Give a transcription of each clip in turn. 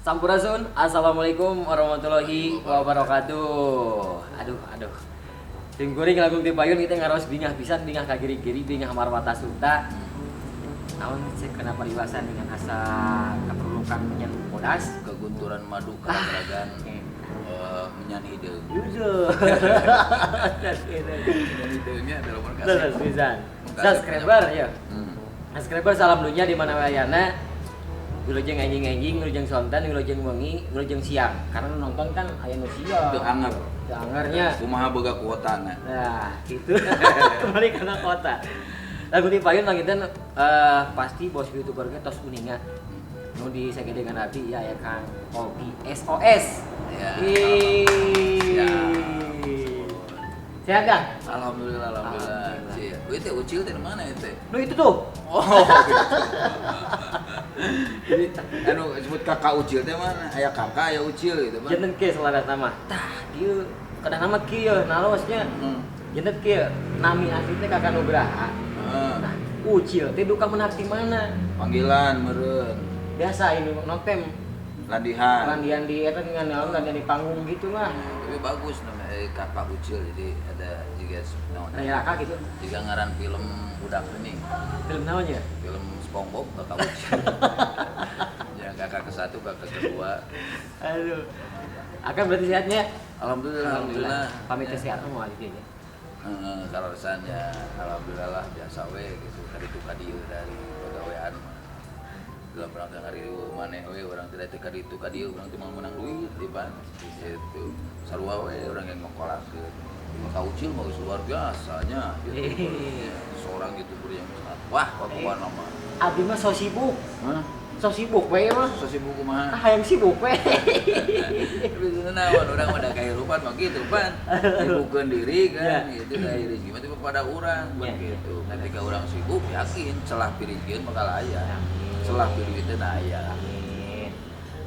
Sampurasun, assalamualaikum warahmatullahi wabarakatuh. Aduh, aduh. Sim kuring langkung ti payun kita ngaros bingah pisan, bingah ka giri-giri, bingah marwata suta. Naon cek kenapa paribasan dengan asa kaperlukan menyan bodas. Kegunturan madu keragan menyan hideung. Jujur. Menyan hideungnya telepon Terus kasih. pisan. Subscriber ya. Subscriber salam dunia di mana wayana. Wilujeng anjing-anjing, wilujeng sonten, wilujeng wengi, wilujeng siang. Karena nonton kan aya nu siang. Teu anger. Teu angernya. Kumaha boga kuotana. Nah, gitu. Kembali karena kota. Lagu di payun langitan pasti bos YouTuber ge tos uninga. Nu di sagedengan abdi ya ya Kang Ogi SOS. Ya. Ih. Siap. Sehat Kang? Alhamdulillah, alhamdulillah. Alhamdulillah. Cie, teh ucil teh mana itu? Nu itu tuh. Oh, gitu. Jadi anu sebut kakak ucil teh mana? Aya kakak, aya ucil gitu, Bang. Janten kieu selaras nama. Tah, kieu kadang nama kieu nalosnya. Janten kieu nami asli teh Kakak Nugraha. Nah, ucil teh duka menak di mana? Panggilan meureun. Biasa ini notem Landihan. landian di eta dengan naon landian di panggung gitu lah. Tapi bagus namanya kakak ucil, jadi ada juga naon. Raya Raka gitu. Juga ngaran film budak ini. Film naonnya? Film SpongeBob kakak ucil. Ya kakak ke satu, kakak kedua. Aduh. Akan berarti sehatnya? Alhamdulillah, alhamdulillah. Pamit sehat mau aja ya. Heeh, kaleresan ya alhamdulillah lah biasa we gitu kaditu kadieu dari pagawean mah. Dalam rangka ngarieu maneh we urang teh teh kaditu kadieu urang teh moal meunang duit di ban gitu. Sarua we urang yang ngokolakeun. Maka ucil mah geus luar biasanya YouTuber. Seorang YouTuber yang sangat wah pakuan mah. Abdi mah so sibuk. Hah? So sibuk we mah. So sibuk kumaha? Ah, hayang sibuk we. Tapi naon urang mah da kahirupan mah gitu pan. Sibukkeun diri kan gitu da rezeki mah pada urang gitu. Ketika urang sibuk yakin celah pirizieun bakal aya. Celah piduiteun aya. Amin.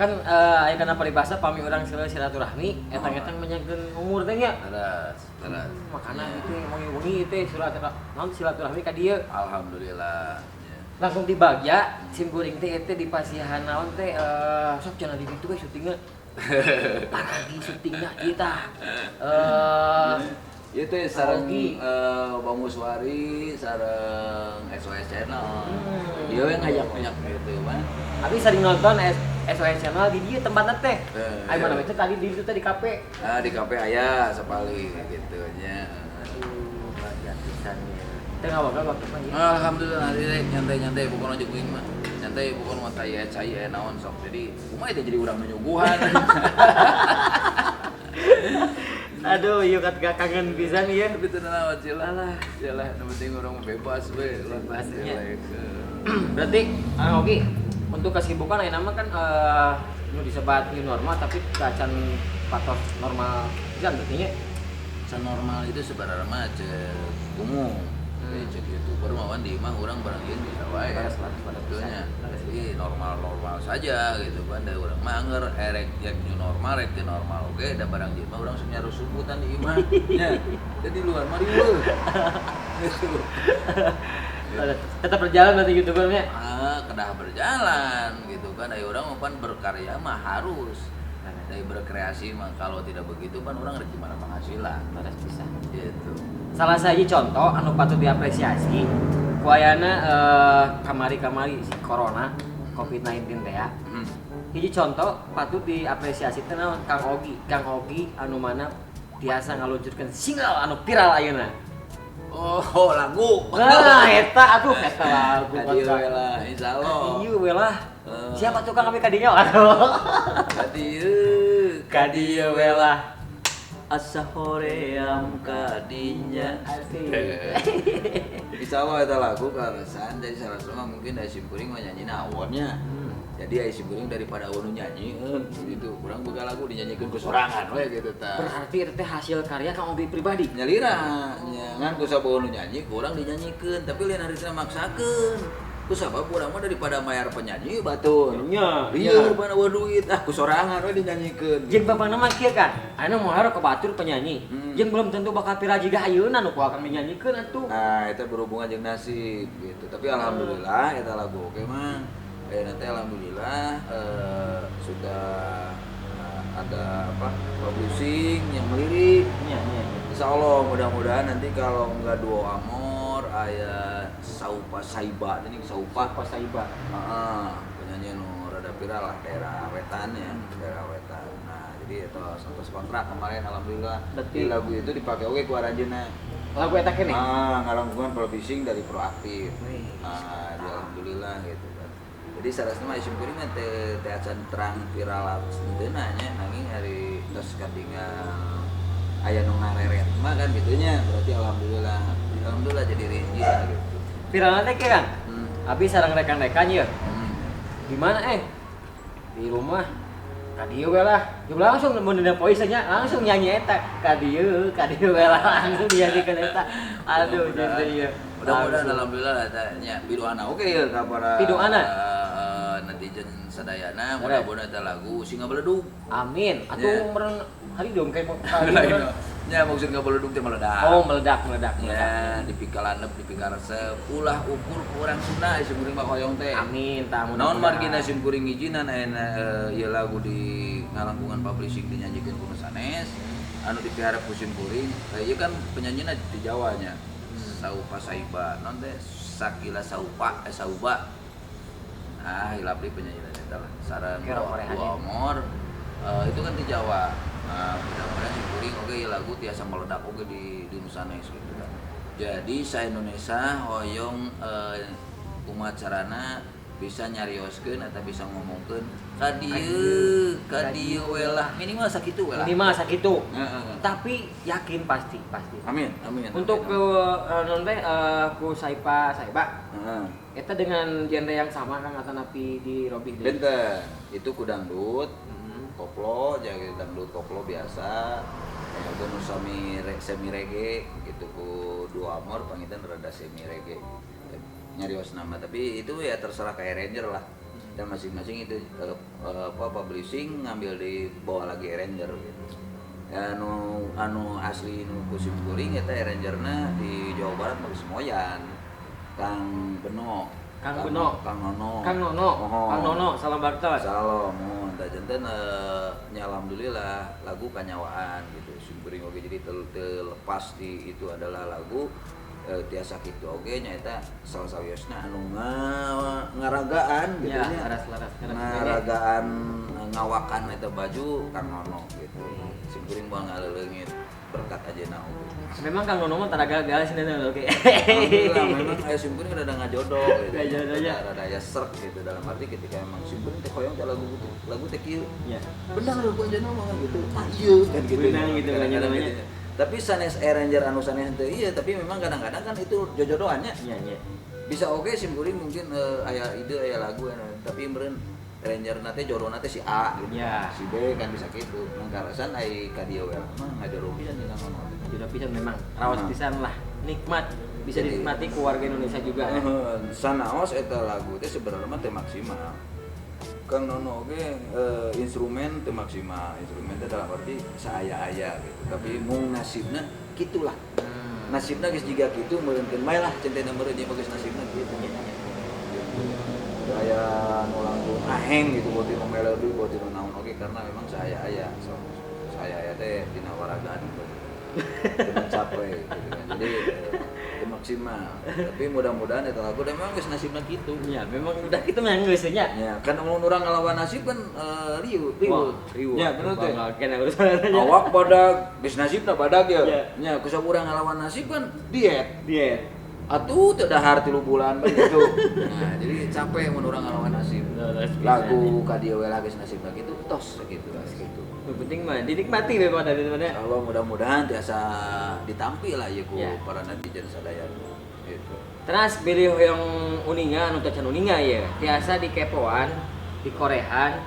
Kan aya kana paribasa pami urang silaturahmi etang-etang menyangkeun umur teh nya. Teras, teras. Makana gitu wengi-wengi teh naon silaturahmi ka dieu. Alhamdulillah. Langsung dibagya sim kuring teh eta di pasihan naon teh sok cenah di ditu we syutingna. Paragi syutingna ieu tah. Ieu teh sareng Bang Muswari sareng SOS Channel. Dia we ngajak-ngajak gitu mah. Abi sering nonton SOS Channel di dieu tempatna teh. Aya mana teh tadi di ditu teh di kafe. Ah di kafe aya sapali gitu nya. Aduh, bagya pisan nya. Teh ngawagel waktu mah ieu. Alhamdulillah nyantai-nyantai bukan ojek kuing mah. Nyantai bukan mah tai cai naon sok. Jadi kumaha teh jadi urang nyuguhan. Aduh, ieu kat kangen pisan ieu. Tapi teu naon cilah lah. Cilah nu penting urang bebas we. Bebas nya. Berarti oke, untuk kesibukan ayeuna mah kan nu disebat new normal tapi acan patos normal pisan berarti nya. Can normal itu sebenarnya mah cek umum. Cek YouTuber mah di imah urang barang ieu bisa wae. Betulnya. Jadi normal-normal saja gitu kan da urang mah anger erek jak new normal rek teu normal oge da barang ieu mah urang sok nyarusubutan di imah. Nya. Jadi luar mah riweuh. Gitu. Tetap berjalan berarti YouTubernya? Ah, kedah berjalan gitu kan. Ayo urang mah pan berkarya mah harus. Dari berkreasi mah kalau tidak begitu kan orang rek gimana penghasilan. Harus bisa. Gitu. Salah satu contoh anu patut diapresiasi ku ayana kamari-kamari si corona COVID-19 teh ya. Hiji contoh patut diapresiasi teh naon Kang Ogi. Kang Ogi anu mana tiasa ngaluncurkeun single anu viral ayeuna. Oh, lagu. Nah, eta aduh eta lagu. Kadieu we lah, insyaallah. Kadieu we lah. Siapa tuh Kang kami kadinya? Aduh. Kadieu, kadieu we lah. Asa hoream kadinya. Asik. Insyaallah eta lagu kaleresan jadi salah mah mungkin dari simkuring mah nyanyina awonnya. Jadi ai simkuring daripada awon nu nyanyi gitu. Urang boga lagu dinyanyikeun ku sorangan we gitu tah. Berarti eta teh hasil karya Kang Ogi pribadi. Nyalira nya ngan ku sabab nu nyanyi ku urang dinyanyikeun tapi lain harina maksakeun. Ku sabab urang mah daripada mayar penyanyi batur. Nya. Lieur mana eueuh duit ah ku sorangan we dinyanyikeun. Jeung bapakna mah kieu kan. Ayeuna moal ke batur penyanyi. Jeung belum tentu bakal viral jiga ayeuna nu ku akang dinyanyikeun atuh. Nah, eta berhubungan jeung nasib gitu. Tapi alhamdulillah eta lagu oge mah Nanti alhamdulillah sudah ada apa publishing yang melirik. Iya. Insya Allah mudah-mudahan nanti kalau nggak Duo Amor aya Saupa Saiba ini Saupa Saiba. Penyanyi nu rada viral lah daerah wetan ya, daerah wetan. Nah, jadi itu satu kontrak kemarin alhamdulillah. Di lagu itu dipakai oke ku aranjeunna. Lagu eta keneh? Ngalangkungan publishing dari Proaktif. Nah, jadi alhamdulillah gitu kan. Jadi sarasna mah sim kuring mah teu acan terang viral henteu nya nanging ari tos katinggal aya nu ngareret mah kan gitu nya. Berarti alhamdulillah. Alhamdulillah jadi rezeki lah gitu. Viralna teh Kang. Abi sareng rekan-rekan ieu. Di mana Di rumah. Ka dieu we lah. Jeung langsung mun dina voice nya langsung nyanyi eta. Ka dieu we lah langsung dinyanyikeun eta. Aduh jadi ieu. Mudah-mudahan alhamdulillah eta nya piduana oke ya ka para piduana netizen sadayana mudah-mudahan eta lagu sing ngabeledug. Amin. Atuh meureun hari dong kayak mau nya maksud ngabeledug teh meledak. Oh, meledak. Ya, dipikalandep, dipikaresep, ulah ukur ku urang Sunda sim kuring mah hoyong teh. Amin, tah mudah-mudahan. Naon margina sim kuring ngijinan ayeuna ieu lagu di ngalangkungan publishing dinyanyikeun ku nu sanes, anu dipiharep ku sim kuring, ieu kan penyanyina di Jawa nya. Saupa Saiba, non teh Sakila Saupa, Sauba. Ah, hilap di penyanyina eta lah. Sareng Dua Amor itu kan di Jawa. Nah, mudah-mudahan sim kuring oge ieu lagu tiasa meledak oge di Nusanes gitu kan. Jadi sa Indonesia hoyong kumaha carana bisa nyarioskeun atau bisa ngomongkeun ka dieu we lah minimal sakitu we lah. Minimal sakitu. Tapi yakin pasti. Amin. Untuk ke non teh ku Saipa Saiba. Heeh. Eta dengan genre yang sama Kang atanapi di Robih deui. Benten. Itu ku dangdut. Koplo, jadi dangdut koplo biasa. Itu nu semi reggae gitu ku Duo Amor pangitan rada semi reggae. Nyarios nama, tapi itu ya terserah kayak arranger lah. Dan masing-masing itu apa publishing ngambil di bawah lagi arranger gitu. Ya, anu asli nu ku sim kuring eta arrangerna di Jawa Barat mah Semoyan. Kang Beno. Kang Nono. Kang Nono, salam baktos. Salam, mohon. Da janten nya alhamdulillah lagu kanyawaan gitu. Sim kuring oge jadi terlepas di itu adalah lagu tiasa kitu oge nyaeta salah sawiosna anu ngaragaan gitu nya. Ngaragaan ngawakan eta baju Kang Nono gitu. Sim kuring moal ngaleuleungit berkat ajeuna oge. Memang Kang Nono mah tara gagal sih oke. Alhamdulillah memang aya sim kuring rada ngajodoh gitu. Rada aya serk gitu dalam arti ketika emang sim kuring teh hoyong teh lagu teh kieu. Ya. Benar lagu ajeuna mah gitu. Tah ieu kan gitu. Benar gitu kan. Tapi sanes arranger anu sanes teu ieu, tapi memang kadang-kadang kan itu jojodohannya. Iya. Bisa oke sim kuring mungkin aya ide aya lagu tapi meureun arranger teh jodona teh si A gitu. Ya. Si B kan bisa gitu. Mangkarasan ai ka dieu we mah ngajodoh pisan jeung Kang Nono. Jodoh pisan memang raos pisan lah. Nikmat bisa jadi, dinikmati ku warga Indonesia juga. Sanaos eta lagu teh sebenarnya mah teu maksimal. Kang Nono oge instrumen teu maksimal, instrumen teh dalam arti saaya-aya gitu. Tapi mung nasibna kitulah. Nasibna geus jiga kitu meureunkeun bae lah centena meureun ieu mah geus nasibna kitu. Aya nu langkung aheng gitu beuti nu melodi beuti nu naon oge karena memang saaya-aya. Saaya-aya teh dina waragaan gitu. Teu mencapai gitu kan. Jadi teu maksimal. Tapi mudah-mudahan eta lagu memang geus nasibna kitu. Ya, memang udah kitu mah geus nya. Ya, kan mun urang ngalawan nasib kan riuh. Ya, bener teh. Awak badag, geus nasibna badag ya. Nya, ku sok urang ngalawan nasib kan diet. Atuh teu dahar 3 bulan begitu. Nah, jadi capek mun urang ngalawan nasib. Lagu ka dieu we lah geus nasibna kitu tos gitu. Gitu. Yang penting mah dinikmati we pada mana. Insyaallah mudah-mudahan tiasa ditampi lah ieu ku para netizen sadayana. Gitu. Terus bilih yang uninga anu teu can uninga ye, tiasa dikepoan, dikorehan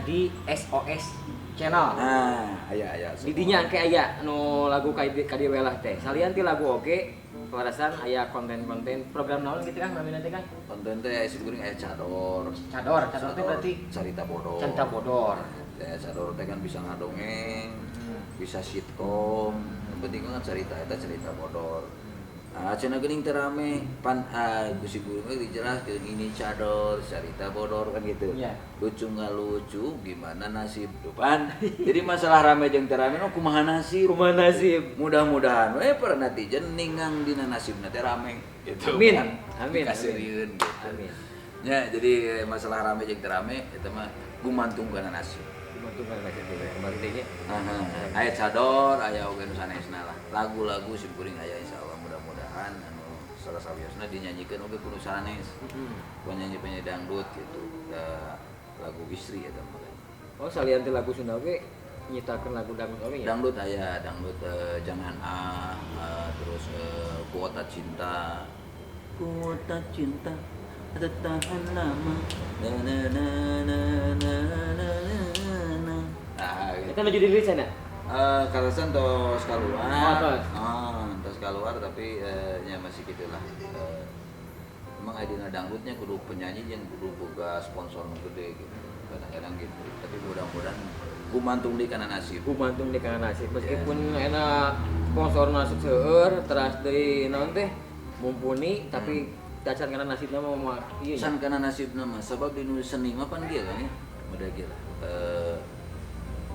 di SOS channel. Nah, aya. Di dinya engke aya nu lagu ka dieu we lah teh. Salian ti lagu oge Warasan aya konten-konten program naon gitu kan namina teh kan? Konten teh aya sim kuring aya cador. Cador teh berarti carita bodor. Carita bodor. Ya, cador teh kan bisa ngadongeng, bisa sitkom. Yang penting kan carita eta cerita bodor. Ah cenah geuning teu rame pan Gusti Guru mah dijelaskeun ini cador, carita bodor kan gitu. Yeah. Lucu nggak lucu gimana nasib tuh pan. Jadi masalah rame jeung teu rame kumaha nasib. Kumaha nasib. Mudah-mudahan we para netizen ningang dina nasibna teh rame gitu. Amin. Kan? Amin. Dikaseurieun gitu. Amin. Ya, jadi masalah rame jeung teu rame eta mah gumantung kana nasib. Gumantung kana nasib kembali deui nya. Heeh. Aya cador, aya oge nu sanesna lah. Lagu-lagu simkuring aya insyaallah mudah-mudahan anu salah sawiosna dinyanyikeun oge ku nu sanes. Penyanyi-penyanyi dangdut gitu. Da, lagu istri eta mah. Oh, salian teh lagu Sunda oge nyiptakeun lagu dangdut oge nya? Dangdut aya, dangdut Jangan terus Kuota Cinta. Kuota Cinta tertahan lama. Na na na na na na na. Nah, gitu. Eta nuju dirilis cenah? Kalasan tos kaluar. Oh, tos. Tos kaluar tapi nya masih gitulah. Emang aya dangdutnya kudu penyanyi jeung kudu boga sponsor nu gede gitu. Kadang-kadang gitu. Tapi mudah-mudahan gumantung di kana nasib. Gumantung di kana nasib. Meskipun enak sponsor nasib seueur teras deui naon teh mumpuni tapi tacan kana nasibna mah ieu. Can kana nasibna mah sabab di nu seni mah pan kieu kan ya. Mudah kieu lah.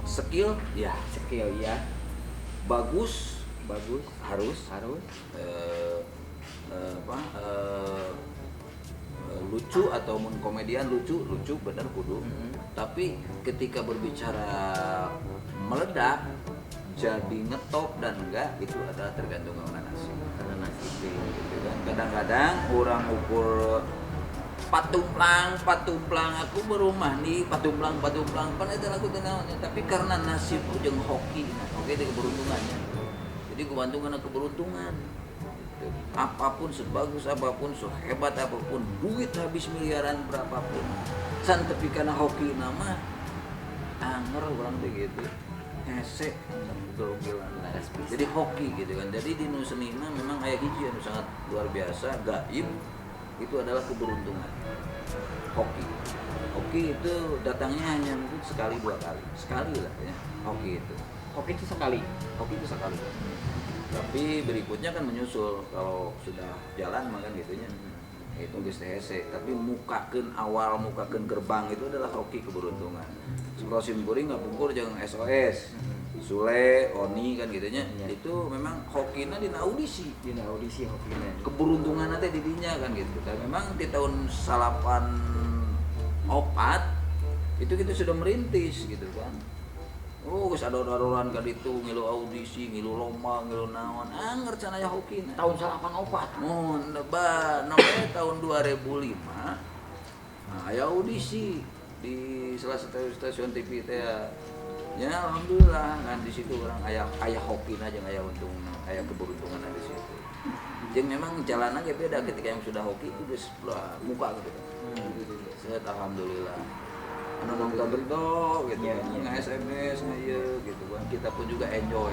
Skill ya, skill ya. Bagus, bagus, harus, harus. Lucu atau mun komedian lucu, lucu bener kudu. Tapi ketika berbicara meledak jadi ngetop dan enggak itu adalah tergantung karena nasib. Karena nasib gitu kan. Kadang-kadang orang ukur patumplang aku berumah nih patumplang pan eta lagu teh naonnya tapi karena nasib jeung hoki nah oke itu keberuntungannya. Jadi gumantung karena keberuntungan. Gitu. Apapun sebagus apapun sehebat apapun duit habis miliaran berapapun can tepi kana hoki nama anger urang teh gitu. Hese gel-gelan. Jadi hoki gitu kan. Jadi di nu seni mah memang aya hiji anu sangat luar biasa gaib itu adalah keberuntungan. Hoki. Hoki itu datangnya hanya mungkin sekali dua kali. Sekali lah ya. Hoki itu. Hoki itu sekali. Hoki itu sekali. Tapi berikutnya kan menyusul kalau sudah jalan mah kan gitunya. Itu geus teh hese, tapi mukakeun awal mukakeun gerbang itu adalah hoki keberuntungan. Sekolah simkuring ngapungkur jeung SOS. Sule, Oni kan gitunya. Ya. Itu memang hokina dina audisi. Dina audisi hokina. Keberuntungan teh di dinya kan gitu. Dan memang di tahun 94 itu kita sudah merintis gitu kan. Oh, geus ador-adoran ka ditu ngilu audisi, ngilu lomba, ngilu naon. Anger can aya hokina. Tahun 94. Mun ba namanya tahun 2005. Nah, aya audisi di salah satu stasiun TV teh. Ya alhamdulillah kan di situ orang aya hokina jeung aya untung, aya keberuntungan di situ. Jeung memang jalannya ge beda ketika yang sudah hoki itu geus muka gitu. Set alhamdulillah. Anu nonton ridho gitu, ya, ya. Nge SMS, nge ieu gitu kan. Kita pun juga enjoy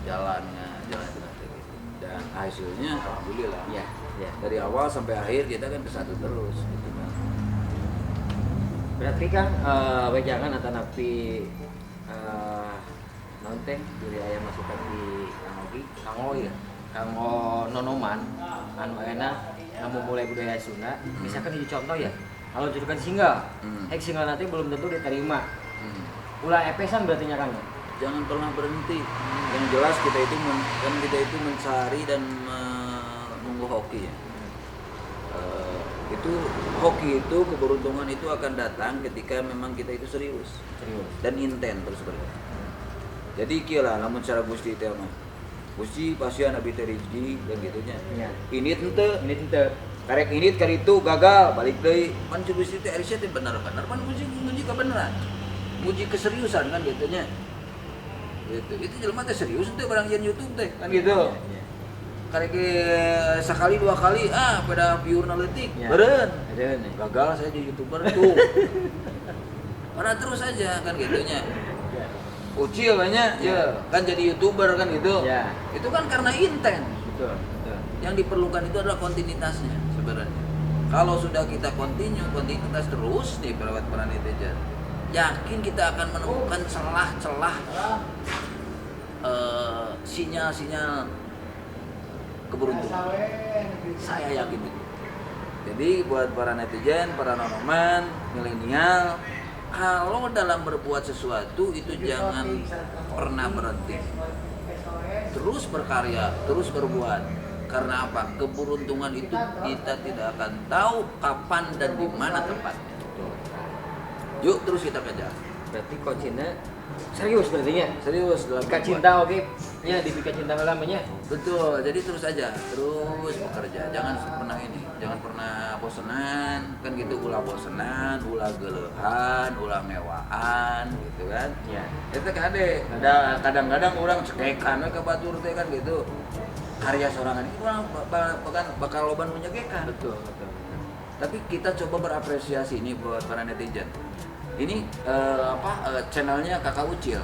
jalannya, jalan itu gitu. Dan hasilnya alhamdulillah. Ya, ya. Dari awal sampai akhir kita kan bersatu terus gitu kan. Berarti kan wejangan atanapi naon teh diri aya masukan di Kang Ogi, Kang Ogi ya. Kang Nonoman anu ayeuna mulai budaya Sunda, misalkan hiji contoh ya. Kalau jadikan single, hek single nanti belum tentu diterima. Ulah epesan berarti nya Kang. Jangan pernah berhenti. Yang jelas kita itu kan kita itu mencari dan menunggu hoki ya. Itu hoki itu keberuntungan itu akan datang ketika memang kita itu serius. Dan inten terus bergerak. Jadi kieu lah lamun cara Gusti teh mah. Gusti pasian abi teh rezeki dan gitunya. Ya. Ini henteu, ini henteu. Karek ini kali itu gagal balik deui. Pan cek Gusti teh ari sia teh bener-bener pan nguji kebenaran. Nguji keseriusan kan gitunya. Gitu. Itu jelema teh serius teh barang yen YouTube teh kan gitu. Ya, ya. Karek sekali dua kali pada viewerna leutik. Ya. Beureun. Beureun. Gagal saya jadi YouTuber tuh. Padahal terus aja kan gitunya. Ya. Ucil banyak ya kan jadi YouTuber kan gitu. Ya. Itu kan karena inten. Betul, betul. Yang diperlukan itu adalah kontinuitasnya sebenarnya. Kalau sudah kita kontinuitas terus nih perawat para netizen, yakin kita akan menemukan celah-celah sinyal-sinyal Keberuntungan. Saya yakin itu. Jadi buat para netizen, para nonoman, milenial, kalau dalam berbuat sesuatu itu jangan pernah berhenti. Terus berkarya, terus berbuat. Karena apa? Keberuntungan itu kita tidak akan tahu kapan dan di mana tempatnya. Yuk terus kita kejar. Berarti kuncinya serius berarti ya? Serius dalam Pika cinta oke. Ya di Pika Cinta namanya. Betul. Jadi terus aja, terus bekerja. Jangan pernah ini, jangan pernah bosenan, kan gitu, ulah bosenan, ulah geleuhan, ulah mewaan gitu kan. Iya. Itu kade. Kadang-kadang orang cekekan we ka batur teh kan gitu. Karya sorangan ini orang bahkan bakal loba nu nyekekan. Betul, betul. Tapi kita coba berapresiasi ini buat para netizen. Ini channelnya Kakak Ucil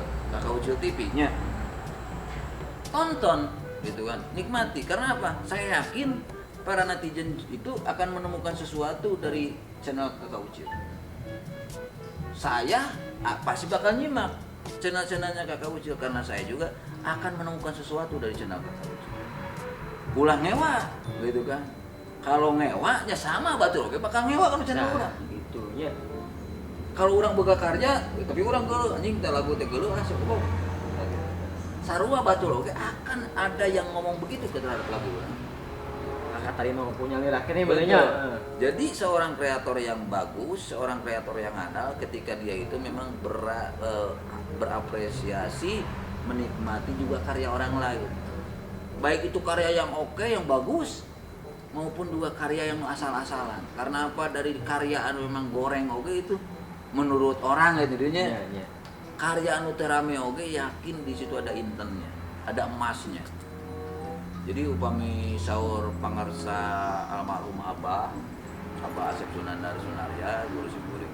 TV-nya. Tonton gitu kan, nikmati. Karena apa? Saya yakin para netizen itu akan menemukan sesuatu dari channel Kakak Ucil. Saya pasti bakal nyimak channel-channelnya Kakak Ucil karena saya juga akan menemukan sesuatu dari channel Kakak Ucil. Ulah ngewa gitu kan. Kalau ngewa ya sama batur oke bakal ngewa kan channel urang. Gitu nya. Kalau orang boga karya, tapi orang geuleuh anjing teh lagu teh geuleuh ah sok. Sarua batur oke akan ada yang ngomong begitu ke terhadap lagu urang. Kakak tadi mau punya lirak ini benernya. Jadi seorang kreator yang bagus, seorang kreator yang andal ketika dia itu memang berapresiasi, menikmati juga karya orang lain. Baik itu karya yang oke, yang bagus, maupun juga karya yang asal-asalan. Karena apa? Dari karya anu memang goreng oke itu menurut orang ya jadinya. Ya, ya. Karya anu teu rame oke yakin di situ ada intennya, ada emasnya. Jadi upami saur pangarsa almarhum Abah, Abah Asep Sunandar Sunarya, guru simkuring.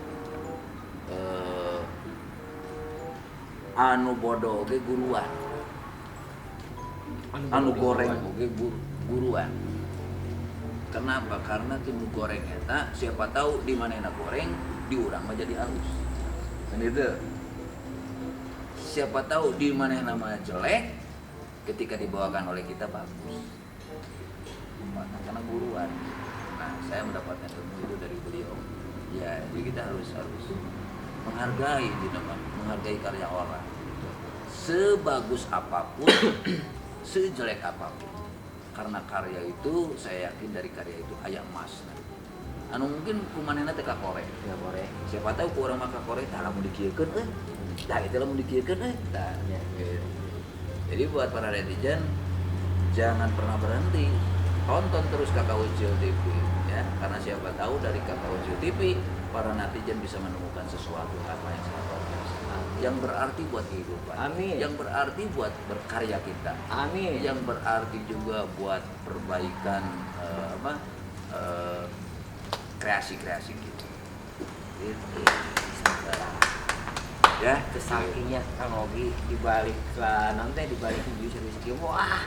Anu bodoh oge guruan. Anu goreng oge guruan. Kenapa? Karena timu goreng eta siapa tahu di manehna goreng di urang mah jadi halus. Kan gitu. Siapa tahu di manehna mah jelek ketika dibawakan oleh kita bagus. Karena guruan. Nah, saya mendapatkan ilmu itu dari beliau. Ya, jadi kita harus menghargai gitu, menghargai karya orang. Sebagus apapun, sejelek apapun. Karena karya itu, saya yakin dari karya itu aya emas. Anu mungkin kumanehna teh kakore. Ya kore. Siapa tahu ku urang mah kakore tah lamun dikieukeun euy. Tah itu lamun dikieukeun euy. Tah. Ya. Gitu. Jadi buat para netizen jangan pernah berhenti. Tonton terus Kakak Ucil TV ya, karena siapa tahu dari Kakak Ucil TV para netizen bisa menemukan sesuatu apa yang sangat luar biasa. Yang berarti buat kehidupan. Amin. Yang berarti buat berkarya kita. Amin. Yang berarti juga buat perbaikan kreasi-kreasi kita. Gitu. Ya, kesakingnya Kang Ogi dibalik lah nanti dibalik video serius. Wah.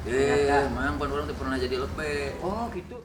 Emang pan orang tuh pernah jadi lepe. Oh, gitu.